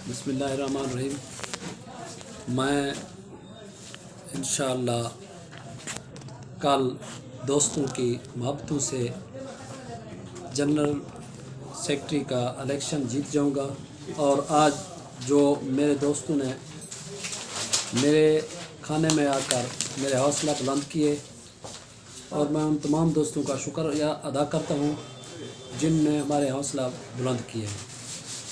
بسم اللہ الرحمن الرحیم۔ میں انشاءاللہ کل دوستوں کی محبتوں سے جنرل سیکرٹری کا الیکشن جیت جاؤں گا، اور آج جو میرے دوستوں نے میرے کھانے میں آ کر میرے حوصلہ بلند کیے، اور میں ان تمام دوستوں کا شکریہ ادا کرتا ہوں جن نے ہمارے حوصلہ بلند کیے ہیں۔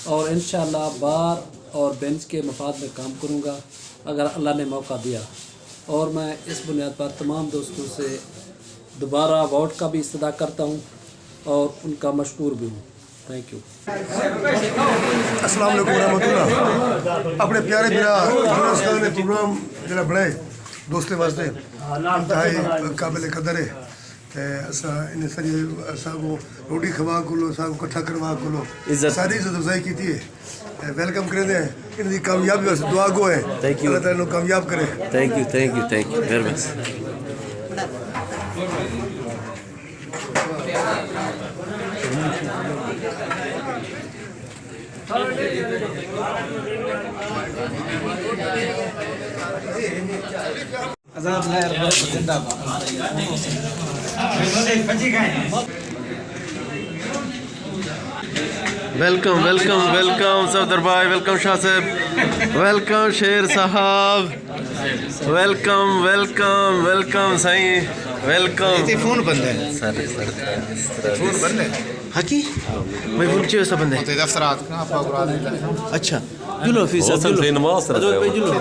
اور انشاءاللہ بار اور بینچ کے مفاد میں کام کروں گا اگر اللہ نے موقع دیا۔ اور میں اس بنیاد پر تمام دوستوں سے دوبارہ ووٹ کا بھی استدعا کرتا ہوں اور ان کا مشکور بھی ہوں۔ تھینک یو۔ السلام علیکم ورحمۃ اللہ۔ اپنے پیارے برا یونس خان نے پروگرام جڑا بنائے دوستیں واسطے، انتہائی قابل قدر ہے۔ تے اساں انہیں ساری اساں کو روٹی کھوا کولو، اساں کو کٹھا کروا کولو، عزت۔ ساری عزت افزائی کیتی ہے۔ تے ویلکم کرے دے، ان دی کامیابی واسطے دعا گو ہے۔ تھینک یو۔ اللہ تعالیٰ انہوں کامیاب کرے۔ تھینک یو، تھینک یو، تھینک یو۔ مہربانی۔ آزاد لہر زندہ باد۔ ویلکم، ویلکم، ویلکم صفدر بھائی، ویلکم شاہ صاحب، ویلکم شیر صاحب، ویلکم، ویلکم، ویلکم سائیں، ویلکم۔ یہ فون بند ہے۔ سر، سر۔ فون بند ہے۔ ہاں کی؟ میں فون چیز بند ہے۔ دفتر آت کا، آپ کا برا نہیں۔ اچھا۔ جلو، فیصد، جلو۔ ادوت بھائی، جلو۔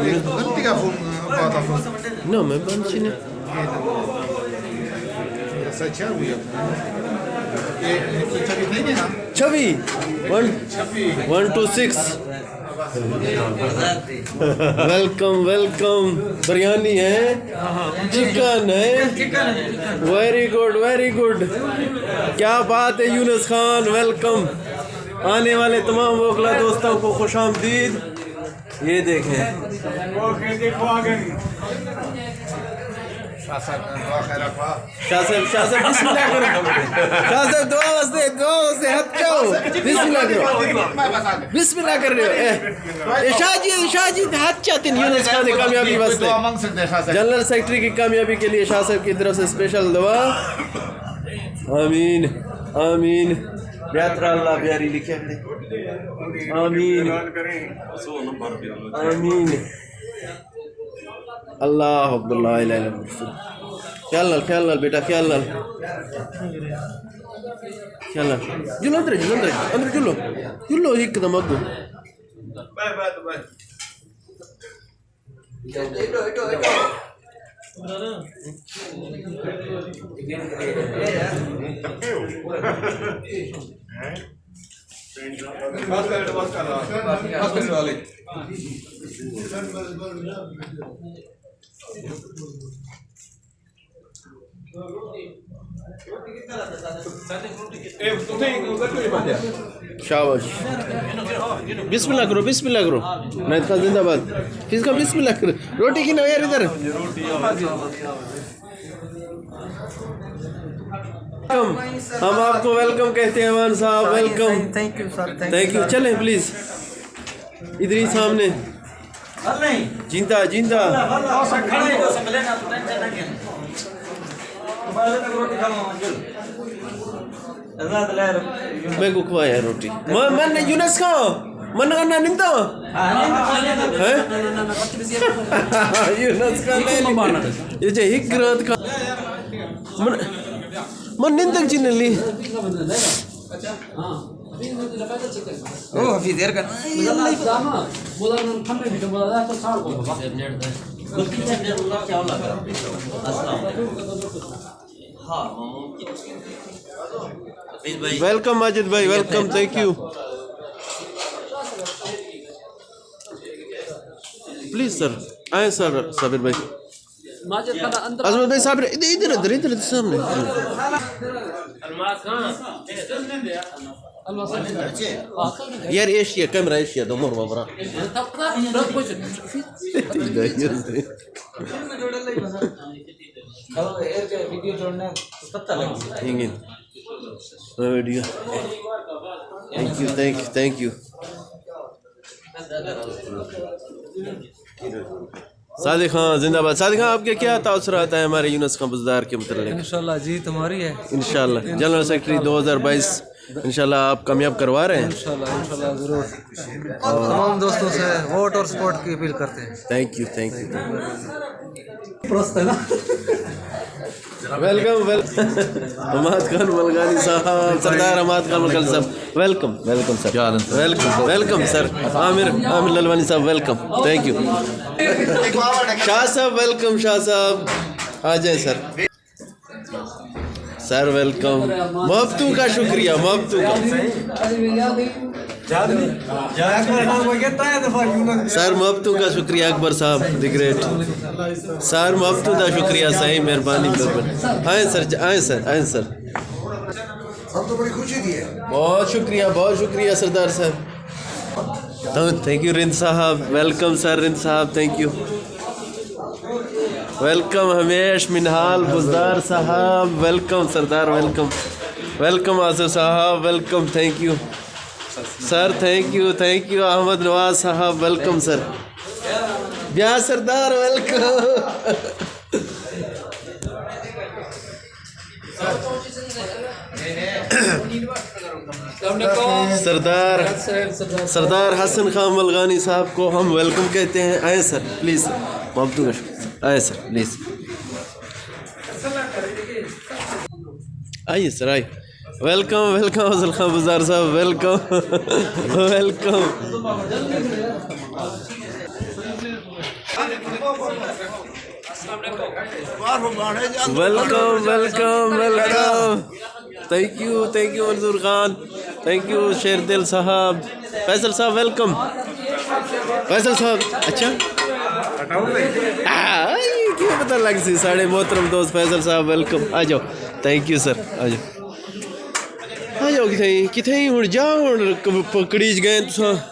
نو، میں بند چی نے۔ چھوی۔ ون، ون ٹو سکس۔ ویلکم، ویلکم۔ بریانی ہے، چکن ہے۔ ویری گڈ، ویری گڈ۔ کیا بات ہے یونس خان، ویلکم۔ آنے والے تمام وکلا دوستوں کو خوش آمدید۔ یہ دیکھیں۔ شاہ صاحب، شاہ صاحب، بسم اللہ کرو۔ شاہ صاحب، دعا واسطے، دعا واسطے، ہتھ چاؤ۔ بسم اللہ کرو۔ بسم اللہ کر رہے ہو۔ اے، اے شاہ جی، شاہ جی، ہتھ چاتے ہیں یونس خان کی کامیابی واسطے۔ جنرل سیکرٹری کی کامیابی کے لیے شاہ صاحب کی طرف سے اسپیشل دعا۔ آمین، آمین۔ بہتر اللہ بیاری لکھے۔ آمین۔ آمین۔ اللہ اکبر، لا الہ الا اللہ۔ خیال نال، خیال نال بیٹا، خیال نال۔ خیال نال۔ جلو اندر، جلو اندر، اندر جلو۔ جلو ایک قدم اگو۔ شاباش۔ بسم اللہ کرو، بسم اللہ کرو۔ میں اتنا زندہ باد۔ کس کا بسم اللہ کرو؟ روٹی کی نہ یار ادھر۔ ہم، ہم آپ کو ویلکم کہتے ہیں امان صاحب، ویلکم۔ تھینک یو سر، تھینک یو۔ چلیں پلیز۔ ادھر ہی سامنے۔ جیندا، جیندا۔ میں کو کھوایا روٹی۔ من، من یونس خان، من نہ نندا۔ ہیں؟ یونس خان نے۔ یہ جے ہک رات کا۔ من، من نندگ جن لی۔ او حفیظ، دیر کر۔ ویلکم ماجد بھائی، ویلکم، تھینک یو۔ پلیز سر، آئیں سر، صابر بھائی۔ ماجد خان اندر۔ عظمت بھائی، صابر، ادھر، ادھر، ادھر، ادھر، ادھر سامنے۔ یار، ایشیا، کیمرہ ایشیا دو مور بابرا۔ ویڈیو۔ تھینک یو، تھینک یو، تھینک یو۔ صادق خان زندہ باد۔ صادق خان، آپ کے کیا تاثرات ہیں ہمارے یونس خان بزدار کے متعلق؟ انشاءاللہ جیت ہماری ہے۔ انشاءاللہ۔ جنرل سیکرٹری دو ہزار بائیس، انشاءاللہ آپ کامیاب کروا رہے ہیں۔ انشاءاللہ، انشاءاللہ، ضرور۔ تمام دوستوں سے ووٹ اور سپورٹ کی اپیل کرتے ہیں۔ تھینک یو، تھینک یو۔ ویلکم، ویلکم۔ حماد خان ملغانی صاحب، سردار حماد خان ملغانی صاحب، ویلکم، ویلکم سر۔ کیا حال ہے سر؟ ویلکم، ویلکم سر۔ عامر، عامر للوانی صاحب، ویلکم۔ تھینک یو۔ شاہ صاحب، ویلکم شاہ صاحب، آ جائیں سر۔ سر ویلکم۔ محبتوں کا شکریہ، محبتوں کا۔ سر محبتوں کا شکریہ اکبر صاحب، دی گریٹ۔ سر محبتوں کا شکریہ، صحیح مہربانی، مہربانی۔ آئیں سر، آئیں سر، آئیں سر۔ ہم تو بڑی خوشی دی ہے۔ بہت شکریہ، بہت شکریہ سردار صاحب۔ تھینک یو رند صاحب، ویلکم سر رند صاحب، تھینک یو۔ ویلکم ہمیش منہال بزدار صاحب، ویلکم سردار، ویلکم۔ ویلکم آصف صاحب، ویلکم، تھینک یو۔ سر، تھینک یو، تھینک یو۔ احمد نواز صاحب، ویلکم سر۔ بیا سردار، ویلکم۔ سردار، سردار حسن خان ملغانی صاحب کو ہم ویلکم کہتے ہیں۔ آئیں سر، پلیز۔ محبتوں کا شکریہ۔ آئیں سر، پلیز۔ آئیے سر، آئیے۔ ویلکم، ویلکم افضل خان بزدار صاحب، ویلکم۔ ویلکم۔ ویلکم، ویلکم، ویلکم۔ تھینک یو، تھینک یو منظور خان، تھینک یو شیر دل صاحب، فیصل صاحب ویلکم۔ فیصل صاحب، اچھا۔ آ، کیا پتہ لگ سی، ساڑھے محترم دوست فیصل صاحب ویلکم۔ آ جاؤ، تھینک یو سر، آ جاؤ۔ آ جاؤ، کتھائی، کتھائی ہن جا، ہن ک-، پکڑیج گئے تساں۔